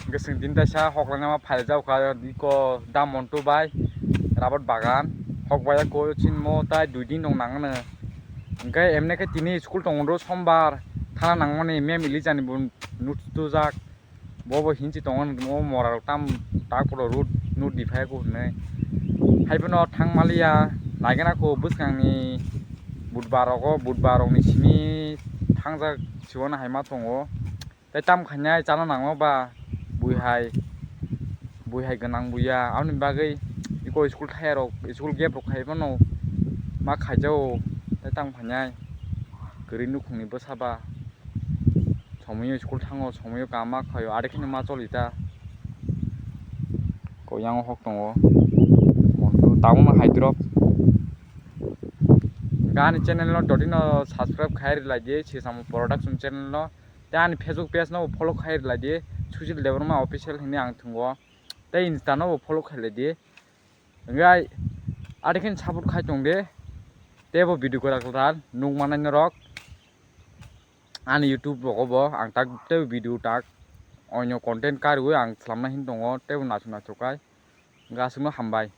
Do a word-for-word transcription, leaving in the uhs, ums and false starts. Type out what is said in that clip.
Hwnkhe chwng tini taisa hoklainama phaijak kha iko da Montu bai rabat bagan hok bai ko chinmo tai dui din rok nangano. Hwnkhe emne khe tini school tongo sombar thana nangmani mem Elijani bo nutujak. Bo bo hinchi tongo, o mora rok tam tak poro road no diphai ko hwnwi. Haiphano thangmaliya naigena ko bwskangni budbar rogo, budbar rokni simi thangjak siwano haima tongo. Tei tam khainai chana nangma ba bui hai, bui hai gwnang buya. Aboni bagwi iko school thaya rok, school gap rok khai phano ma khaijao. Tei tam khainai kwrwi nukhungni bwsa ba. Somoyo school thango, somoyo kama khaio, ari kheno ma choli ta. Ko yang hok tongo. Montu tabukno hai drop. Gani channel no dotino subscribe khai rilai di, Sesamo Production channel no. Tei ani Facebook page no follow khai rilai di, Suchil Debbarma Official hwnwi ang thwngo. Tei Insta no bo follow khai lai di. Hwnkhe ari kheno support khai tong di. Tei bo video kwrak kwrak nuk manai norok. Ani YouTube rogo bo ang tak tei video tak oino content karwi ang slamna hin tongo tei bo naisuk naisuk kai. Hwnkhe aswkno hambai.